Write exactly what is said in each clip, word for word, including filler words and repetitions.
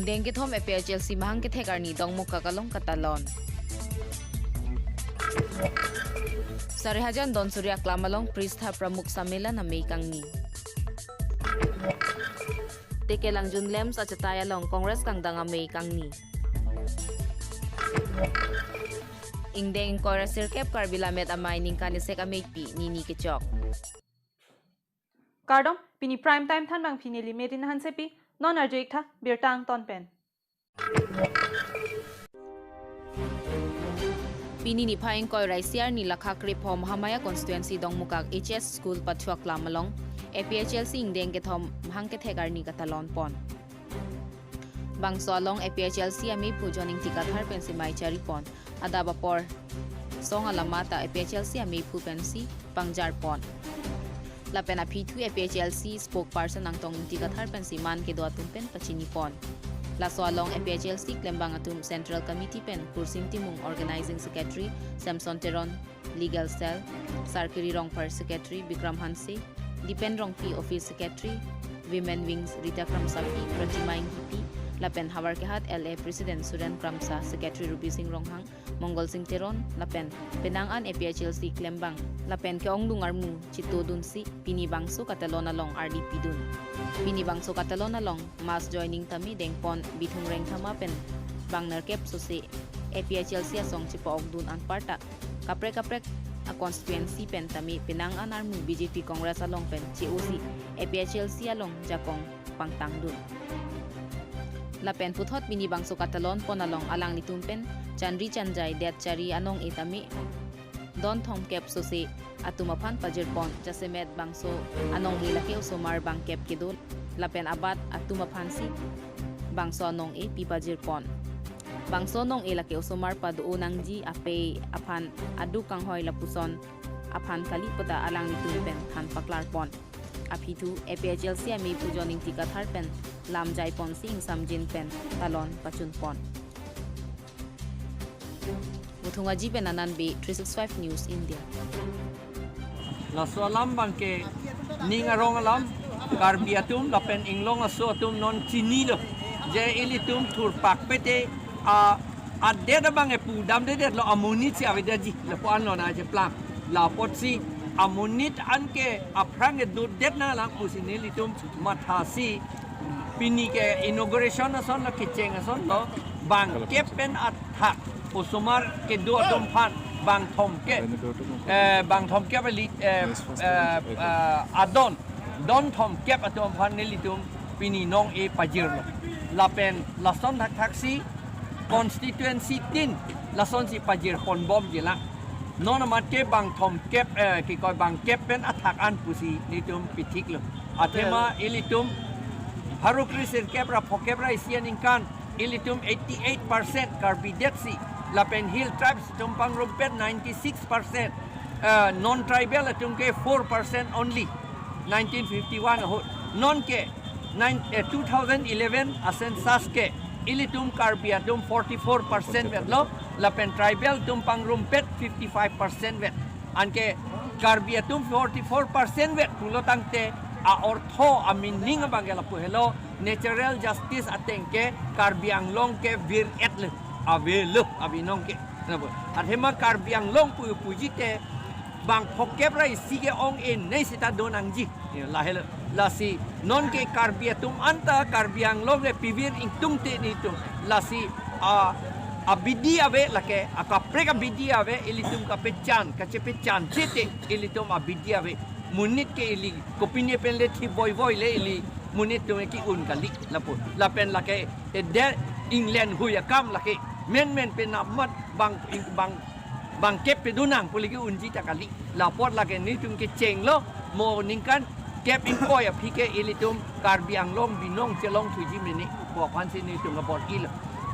Ingdeng kethom A P H L C mahang kethek arni Dongmukak along katalon. Sarihajan Donsurya Aklam along Pristha Pramukh Sammelan amei kangni. Tekelangjun LAMPS achetai along Congress kangdang amei kangni. Ingdeng ingkoi ra sirkep Karbi Lammet Amei ningkan isek ameipi nini kechok. Kardom, pini Prime Time thanbangpi neli Merin Hansepi, non arju-ik tha birta angton pen. Pini niphai ingkoi ra isi arni Lakha krepho Mahamaya constituency Dongmukak H S School Pathu Aklam along A P H L C ingdeng kethom mahang kethek arni katalon pon. Bangso along A P H L C ameiphu John Ingti Kathar pensi mei chari pon. Adap apor song alama ta A P H L C ameiphu pensi pangjar pon. Lapen aphi thu A P H L C spokesperson Angtong Ingti Kathar pensi man kedo atum pen pachini pon. Laso along A P H L C klembang atum Central Committee pen Kursing Timung, Organizing Secretary Samson Teron, Legal Cell, Sarkiri Rongphar, Secretary Bikram Hanse, Dipen Rongpi, Office Secretary Women Wings Rita Kramsapi, Pratima Inghipi, lapen Howraghat L A President Suren Kramsa, Secretary Rubi Sing Ronghang, Mongol Sing Teron, lapen penang an A P H L C klembang lapen ke-ongdung armu chitodunsi pini bangso katalon along ardi pidun. Pini bangso katalon along mass joining tame dengpon Bithung Rengthama pen bang nerkep sose A P H L C asong chipa-okdun anparta kaprek kaprek a constituency pen tame penang an armu B J P Congress along pen che-osi A P H L C along jakong pangtangdun. Lapen puthot pini bangso katalon pon along alanglitum pen chandri chanjai det chari anong-e tame don thomkep sose atum aphan pajir pon, jasemet bangso anong-e lake osomar bangkep kedo lapen abat atum aphansi bangso anong-e pi pajir pon. Bangso anong-e lake osomar pado-o nangji, apei aphan aduk kanghoi lapuson aphan kali pu ta alanglitum pen than paklar pon. Aphi thu A P H L C ameiphu John Ingti Kathar pen lam jai ponsi ingsamjin pen talon pachun pon. Muthung Aji pen Anand Bey, three six five News India. Laso alam abangke ning arong alam, Karbi atum lapen inglong aso atum non chinilo. Je ilitum thurpak pete a adet abang epu damdedetlo, amonit si avedetji lapu-an lona cheplang. Lapotsi amonit anke aphrang edodet nanglang pusi nelitum mathasi pini ke inauguration asonlo, kecheng asonlo, bangkep pen athak osomar kedo atum aphan bang thomkep, eh, bang thomkep ali, eh, eh, eh, adon, don thomkep atum aphan nelitum pini nong-e pajirlo. Lapen lason thakthaksi constituency tin lasonsi pajir ponbomjilang. Non amat ke bang thomkep, eh, kikoi bangkep pen athak an pusi nelitum pithiklo. Athema ilitum pharo kre sirkep ra phokep ra isi aningkan ilitum eighty-eight percent Karbi detsi, lapen Hill Tribes atum pangrumpet ninety-six percent, eh, non-tribal atum ke four percent only, nineteen fifty-one ahut. Non ke nine, eh, two thousand eleven a-census ke ilitum Karbi atum forty-four percent vetlo, lapen tribal atum pangrumpet fifty-five percent vet. Anke Karbi atum forty-four percent vet pulo tangte a-ortho a-meaning abangke lapu helo, natural justice ateng ke Karbi Anglong ke vir-etlo, avelo abinong ke. Athema Karbi Anglong pu puji te bang phokep ra isi ke ong-e nei seta do nangji. Ya, lahelo. Lasi non ke Karbi atum anta Karbi Anglong le pivir ingtungte nelitum. Lasi a, abidi ave lake, akaprek abidi ave, ilitum kapechan, kachepechan chete ilitum abidi ave. Monit ke ili kopine pen le thi voivoi le ili monit atum ke un kali lapu. Lapen lake, eh, der England hui akam lake. Menmen pen amat bang, bang, bangkep pedo nang pu lake unji ta kali. Lapot lake nelitum kechenglo, mo ningkan kep ingkoi aphi ke ilitum Karbi Anglong binong chelongthuji mene pu aphansi nelitum kabor-ilo.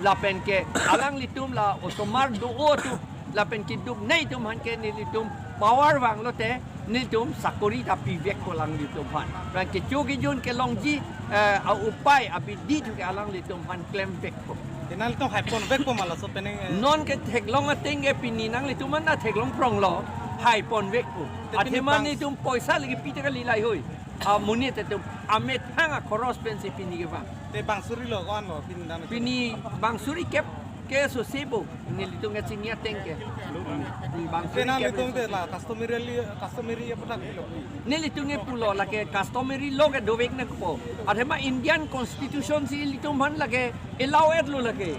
Lapen ke alanglitum la osomar do-o atum, lapen keduk nei atum aphan ke nelitum power vanglote nelitum sakori ta pivekpo alanglitum aphan. Lapen kecho kejun kelongji, eh, a-upai abidi thu ke alanglitum aphan klemvekpo. Te nanglitum hai ponvekpo ma laso penang, eh? Non ke theklong ateng ke pini nanglitum an ta theklong pronglo, hai ponvekpo. Te pini athema bang- nelitum poisa lagi pite kali laheihui. amonit atum amethang akhoros pensi pini kevang. Te bang suri lo ko-an lo pini dan? Pini bang suri kep ke sose bo, nelitum kachini ateng ke. Hmm, bang suri kep. Te nelitum te la customary, customary apa tak lo? Nelitum ke pulo lake customary law ke dovek nangpo. Athema Indian Constitution si ilitum aphan lake allow-etlo lake.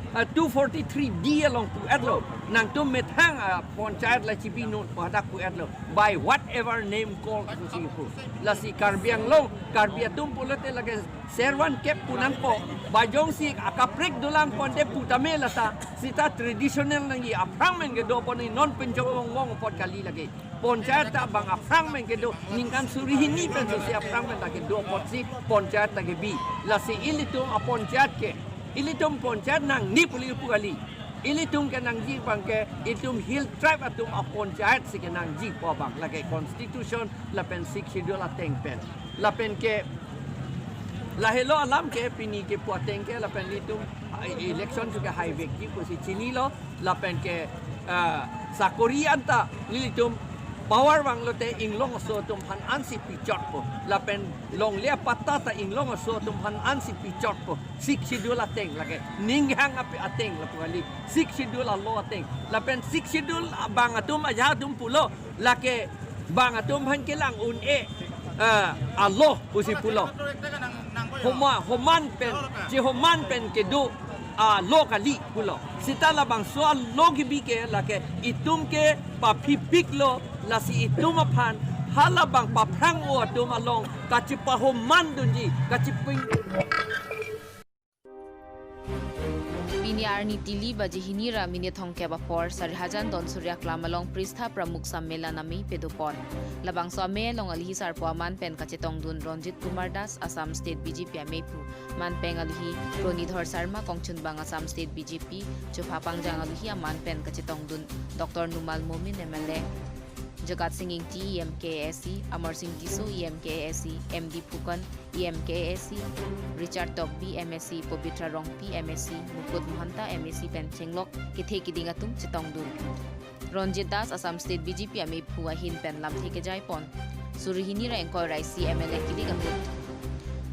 Ah, two forty-three D along pu-etlo. Nangtum methang, ah, panchayat la chibi non pu hadak pu-etlo. By whatever name called pusi pu. Lasi Karbi Anglong, Karbi atum pulote lake servan kep pu nangpo. Ba jongsi akaprek dolang ponte pu tame lata. Sita traditional nangji aphrang pen kedo pon, non pen jong wong wong apot kali lake. Panchayat ta bang aphrang pen kedo, ningkan suri hini pen sose aphrang pen ta kedo apotsi panchayat ta kebi. Lasi ilitum apanchayat ke, ilitum panchayat nangne pu ili pu kali. Ilitum kenangji abang ke, ilitum Hill Tribe atum apanchayat si kenangji pu abang lake Constitution lapen Sixth Schedule ateng pen. Lapen ke lahelo alam ke pini kepu ateng ke lapen ilitum, ah, election chu ke haivekji pusi chinilo. Lapen ke, ah, sakori anta nelitum power vanglote inglong aso atum aphan ansi pichotpo. Lapen longle apatta ta inglong aso atum aphan ansi pichotpo. Sixth Schedule ateng lake. Ninghang ape ateng lapu kali. Sixth Schedule a-law ateng. Lapen Sixth Schedule abang atum ajahak atum pulo lake bang atum aphan kelang un-e, ah, a-law pusi pulo. Homa, homan pen, chihoman pen kedo a-law kali pulo. Sita labangso a-law kebi ke lake itum ke paphipiklo, lasi itum aphan halabang paphrang-o atum along kachipahomandunji, kachiping. Pini arni tili baji hini ra minit thomkep apor Sarihajan Donsuria Aklam along Pristha Pramukh Sammelan amei padopon. Labangso amei along alihi sarpo aman pen kachetongdun Ranjit Kumar Das, Assam State B J P ameiphu, manpeng alihi Pranidhar Sharma, Kongchunbang, Assam State B J P, Chopha Pangjang alihi aman pen kachetongdun Doctor Numal Momin M L A, Jagat Singh Ingti E M K A C, Amar Singh Tisso E M K A C, M D Phukan E M K A C, Richard Tokbi M A C, Pabitra Rongpi M A C, Mukut Mahanta M A C pen chenglok kethe kiding atum chetongdun. Ranjit Das, Assam State B J P ameiphu ahin pen lamthe kejaipon. Suri hini ra ingkoi ra isi M L A kilik ahut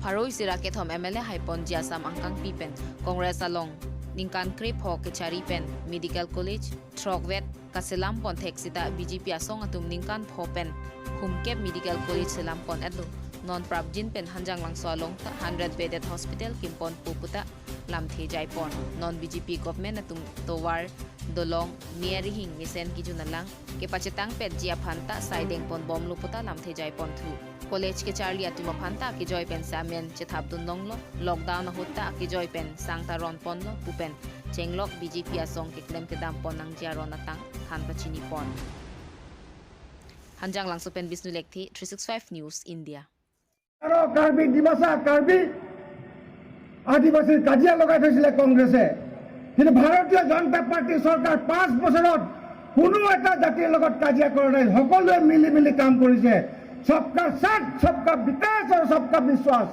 pharo isi ra kethom M L A haiponji Assam angkangpi pen Congress along ningkan krepho kechari pen medical college throkvet kaselam pon thek sita B J P asong atum ningkan pho pen humkep medical college selam pon-etlo. Non prapjin pen Hanjanglangso along ta hundred bedded hospital kimpon pu puta lamthe jaipon. Non B J P government atum tovar, dolong, me arihing mesen kejun alang kepachetangpetji aphan ta saideng ponbomlo puta lamthe jaiponthu. College kecharli atum aphan ta kejoi pen samen chethapdun longlo, lockdown ahut ta kejoi pen sang ta ronponlo pu pen chenglok B J P asong keklem kedampon nangji aron atang than pachinipon. Hanjanglangso pen Bishnu Lekthe, three six five News India. আৰু কাৰ্বি ডিমাচা, কাৰ্বি আদিবাসীৰ কাজিয়া লগাই থৈছিলে কংগ্ৰেছে। কিন্তু ভাৰতীয় জনতা পাৰ্টি চৰকাৰ পাঁচ বছৰত কোনো এটা জাতিৰ লগত কাজিয়া কৰা নাই, সকলোৱে মিলি মিলি কাম কৰিছে। সবকা সাথ, সবকা বিকাশ আৰু সবকা বিশ্বাস।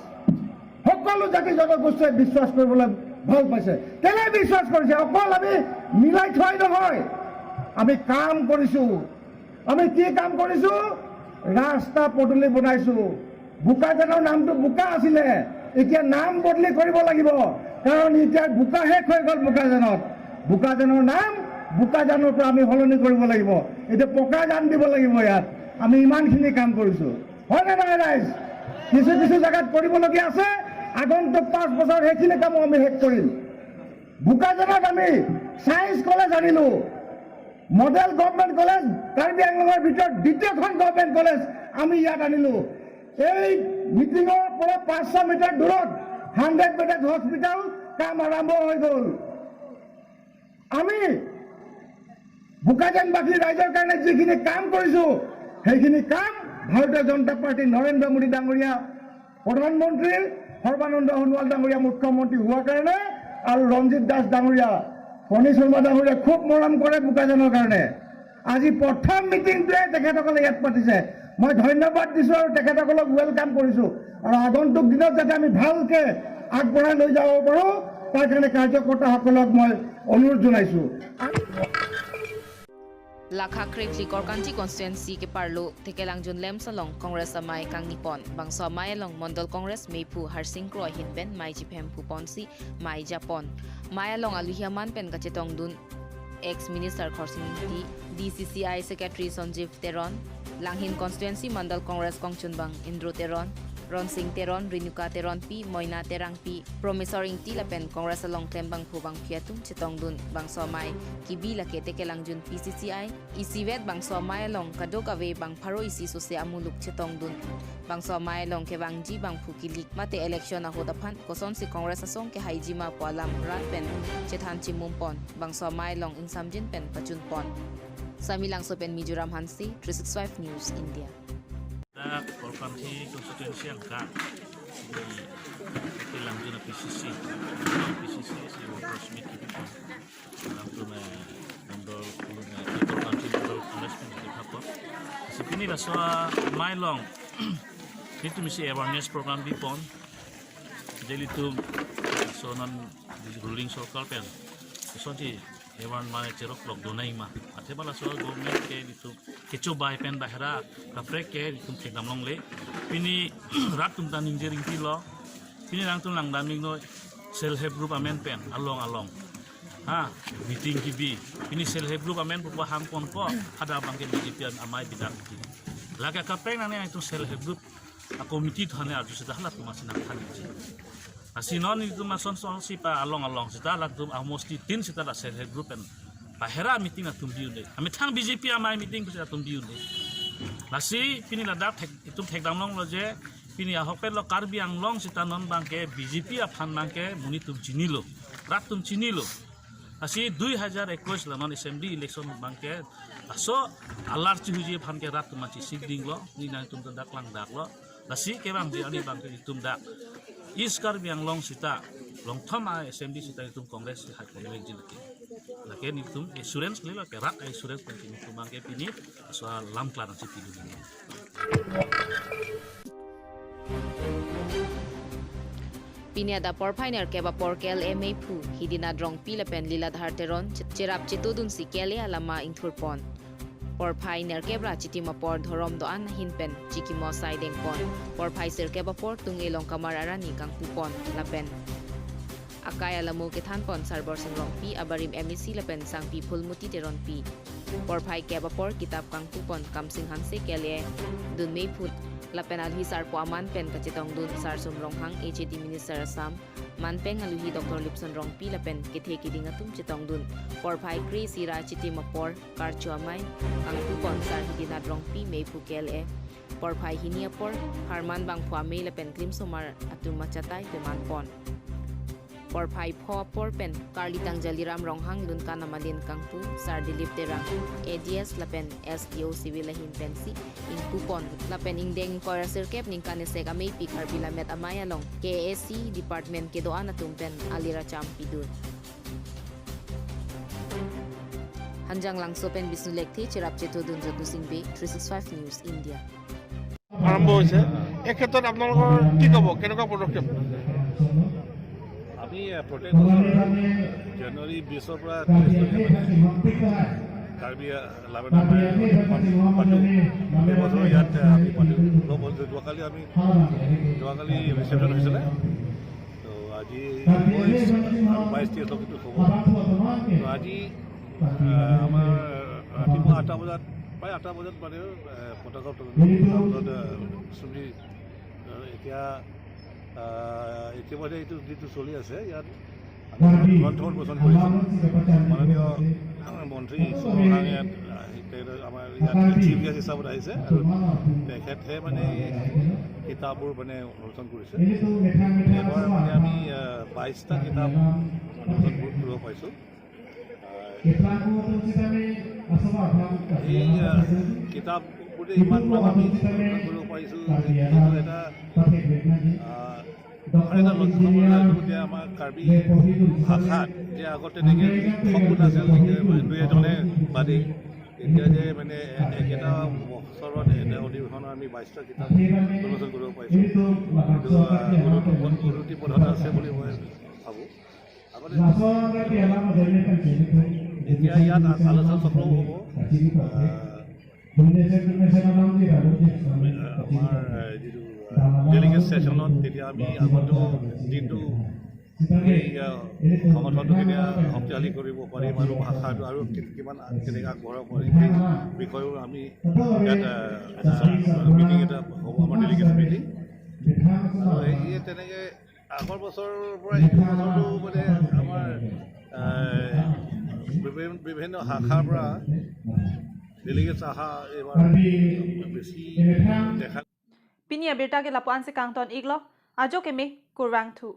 সকলো জাতি জনগোষ্ঠীয়ে বিশ্বাস কৰিবলৈ ভাল পাইছে। কেলে বিশ্বাস কৰিছে? অকল আমি মিলাই থৈ নহয়, আমি কাম কৰিছো। আমি কি কাম কৰিছো? ৰাস্তা পদূলি বনাইছো। বোকাজানৰ নামটো বোকা আছিলে, এতিয়া নাম বদলি কৰিব লাগিব, কাৰণ এতিয়া বোকা শেষ হৈ গ'ল বোকাজানত। বোকাজানৰ নাম বোকাজানৰ পৰা আমি সলনি কৰিব লাগিব। এতিয়া পকা জান দিব লাগিব ইয়াত। আমি ইমানখিনি কাম কৰিছো, হয় নে নহয় ৰাইজ? কিছু কিছু জেগাত কৰিবলগীয়া আছে, আগন্তুক পাঁচ বছৰ সেইখিনি কামো আমি শেষ কৰিম। বোকাজানত আমি চায়েন্স কলেজ আনিলো, মডেল গভৰ্ণমেণ্ট কলেজ, কাৰ্বি আংলঙৰ ভিতৰত দ্বিতীয়খন গভৰ্ণমেণ্ট কলেজ আমি ইয়াত আনিলো। এই মিটিঙৰ পৰা পাঁচশ মিটাৰ দূৰত হাণ্ড্ৰেড বেডেড হস্পিটেল কাম আৰম্ভ হৈ গ'ল। আমি বোকাজানবাসী ৰাইজৰ কাৰণে যিখিনি কাম কৰিছো, সেইখিনি কাম ভাৰতীয় জনতা পাৰ্টি নৰেন্দ্ৰ মোদী ডাঙৰীয়া প্ৰধানমন্ত্ৰী, সৰ্বানন্দ সোণোৱাল ডাঙৰীয়া মুখ্যমন্ত্ৰী হোৱাৰ কাৰণে আৰু ৰঞ্জিত দাস ডাঙৰীয়া, ফণী শৰ্মা ডাঙৰীয়া খুব মৰম কৰে বোকাজানৰ কাৰণে। আজি প্ৰথম মিটিংটোৱে তেখেতসকলে ইয়াত পাতিছে। মই ধন্যবাদ দিছো আৰু তেখেতসকলক ৱেলকাম কৰিছো। আৰু আগন্তুক দিনত যাতে আমি ভালকে আগবঢ়াই লৈ যাব পাৰো, তাৰ কাৰণে কাৰ্যকৰ্তাসকলক মই অনুৰোধ জনাইছো। Lakha kre phli Korkanthi constituency keparlo Thekelangjun Lamps along Congress amei kangni pon. Bangso amei along Mondol Congress meiphu Harsing Kro ahin pen mei chiphem phu ponsi mei japon. Mei along aluhi aman pen kachetongdun ex Minister Khorsing Ingti, D C C I Secretary Sanjeev Teron, Langhin Constituency Mandal Congress kongchunbang Indro Teron, Ronsing Teron, Renuka Teronpi, Moina Terangpi, Promesor Ingti lapen Congress along klembangphu bangphi atum chetongdun. Bangso amei kebi lake Thekelangjun P C C I isivet. Bangso amei along kadokave bang pharo isi sose amuluk chetongdun. Bangso amei along kevangji bangphu kilik mate election ahut aphan kosonsi Congress asong kehaiji ma pu alam rat pen chethan chimum pon. Bangso amei along ingsamjin pen pachun pon. Samelangso pen Mizoram Hanse, three six five News India. Dak Korkanthi constituency angka di Thekelangjun P C C, P C C si workers meet kebi pon. Latum, eh, Mondol, eh, Korkanthi Mondol Congress pen kebi pon. Si pini laso amei along itum isi awareness program bi pon. Jelitum laso non ruling sorkar pen kosonsi evan mane cherok lok donai ma. Athe ba laso government ke itum kecho bai pen bahera kaprek ke itum thekdam longle. Pini rat atum ta ningje ringti lo. Pini nangtum langdam iknoi self help group amen pen along along, ha, meeting kebi. Pini self help group amen pupa hang pon ko, ada abang ke B J P amei bidak. Lake kaprek nangne itum self help group a committee thane arju seta halatum asi nangthanji. Lasi non itum asonsi pa along along seta latum amosti tin seta la self help group pen bahera meeting atum bi-un-e. Amethang B J P amei meeting seta atum bi-un-e. Lasi pini ladak thek, itum thekdam longlo je pini ahok pen lo Karbi Anglong seta non abang ke B J P aphan abang ke monit atum chinilo, rat atum chinilo. Lasi dui hajar ekush la non assembly election abang ke laso alar chihuji aphan ke rat atum chisik dinglo, ni nangtum ta dak langdaklo. Lasi kevangji ani abang ke itum dak East Karbi Anglong seta rongthom a-assembly seta itum Congress si hai pon vekji lake. Lake nitum assurance lelo ke rat assurance pen nitum abang ke pini laso alam klar nangchipidun. Pini adap porphai nerkep apor K L A meiphu Hidinath Rongpi lapen Liladhar Teron cherap chetodunsi K L A alama ingthur pon. Porphai nerkep ra chitim apor dhorom do-an ahin pen chikimo saideng pon. Porphai sirkep apor Tunge Longkamar arani kangpu pon lapen akai alamo kethan pon Sarbor Sing Rongpi, abarim M A C lapen sangpi Phulmoti Teronpi. Porphai kep apor kitap kangpu pon Kamsing Hanse K L A dunmeiphu lapen alhi sarpo aman pen kachetongdun Sarsum Ronghang, H A D Minister Assam, manpeng aluhi Doctor Lipson Rongpi lapen kethe kiding atum chetongdun. Porphai kre-isi ra chitim apor karcho amei kangpu pon Sar Hidinath Rongpi meiphu K L A. Porphai hini apor Harman bangphu amei lapen klimsomar atum achatai peman pon. Porphai pho apor pen Karli Tang Jaliram Ronghang Lunkan amalin kangpu Sar Dilip Terang, A D S lapen S D O Civil ahin pensi ingpu pon lapen ingdeng ingkoi ra sirkep ningkan esek ameipi Karbi Lammet Amei along K A A C department kedo-an atum pen alir acham pidun. Hanjanglangso pen Bisnu Lekthe, cherap chetodun Jyotu Singbe, three six five News India. আৰম্ভ হৈছে। এই ক্ষেত্ৰত আপোনালোকৰ কি ক'ব, কেনেকুৱা পদক্ষেপ? আমি, এ, প্ৰত্যেক বছৰ জানুৱাৰী বিশৰ পৰা ত্ৰিশলৈকে মানে কাৰ্বি লা-, লা-, লা-, পাতো। এই বছৰ ইয়াত, এ, আমি পাতো। যোৱাকালি আমি, যোৱাকালি ৰিচেপশ্যন হৈছিলে। তো আজি একৈশ আৰু বাইশ তাৰিখলৈকেতো হ'ব। তো আজি, আহ, আমাৰ ৰাতিপুৱা আঠটা বজাত, প্ৰায় আঠটা বজাত মানে, আহ, পতাকা উত্তোলন, তাৰপিছত, আহ, চুৰি, আহ, এতিয়া, আহ, ইতিমধ্যে এইটো যিটো চলি আছে, ইয়াত আমি গ্ৰন্থ উন্মোচন কৰিছোঁ। মাননীয় মন্ত্ৰী চুমন সিঙে ইয়াত, আহ, তেখেতে আমাৰ ইয়াত চিফ গেষ্ট হিচাপত আহিছে আৰু তেখেতে মানে কিতাপবোৰ মানে উন্মোচন কৰিছে। এইবাৰ মানে আমি, আহ, বাইশটা কিতাপ উন্মোচন কৰিব পাৰিছোঁ। এই, আহ, কিতাপবোৰে ইমান মানে আমি উন্মোচন কৰিব পাৰিছোঁ, যিহেতু এটা, আহ, আৰু এটা লক্ষণ হ'ল যে আমাৰ কাৰ্বি ভাষাত যে আগতে তেনেকে সপোন আছিল, দুই এজনে বাদে, এতিয়া যে মানে একেটা বছৰত এটা অধিৱেশনত আমি বাইশটা কিতাপ উন্মোচন কৰিব পাৰিছোঁ। এইটো, আহ, উন্নতি, উন্নতি পথত আছে বুলি মই ভাবোঁ। আগতে এতিয়া ইয়াত আ-, আলোচনা চক্ৰও হ'ব, আমাৰ যিটো ডেলিগেট ছেছনত এতিয়া আমি আগন্তুক দিনটো এই সংগঠনটো কেতিয়া শক্তিশালী কৰিব পাৰিম আৰু ভাষাটো আৰু কিমান কেনেকৈ আগবঢ়াব পাৰিম, সেই বিষয়েও আমি ইয়াত মিটিং এটা হ'ব, আমাৰ ডেলিগেট মিটিং। আৰু এই তেনেকৈ আগৰ বছৰৰ পৰা এইটো বছৰটো মানে আমাৰ বিভিন্ন শাখাৰ পৰা ডেলিগেটছ অহা এইবাৰ বেছি দেখা। Pini abirta ke lapu-an si kangton iklo, ajo keme kurvangthu.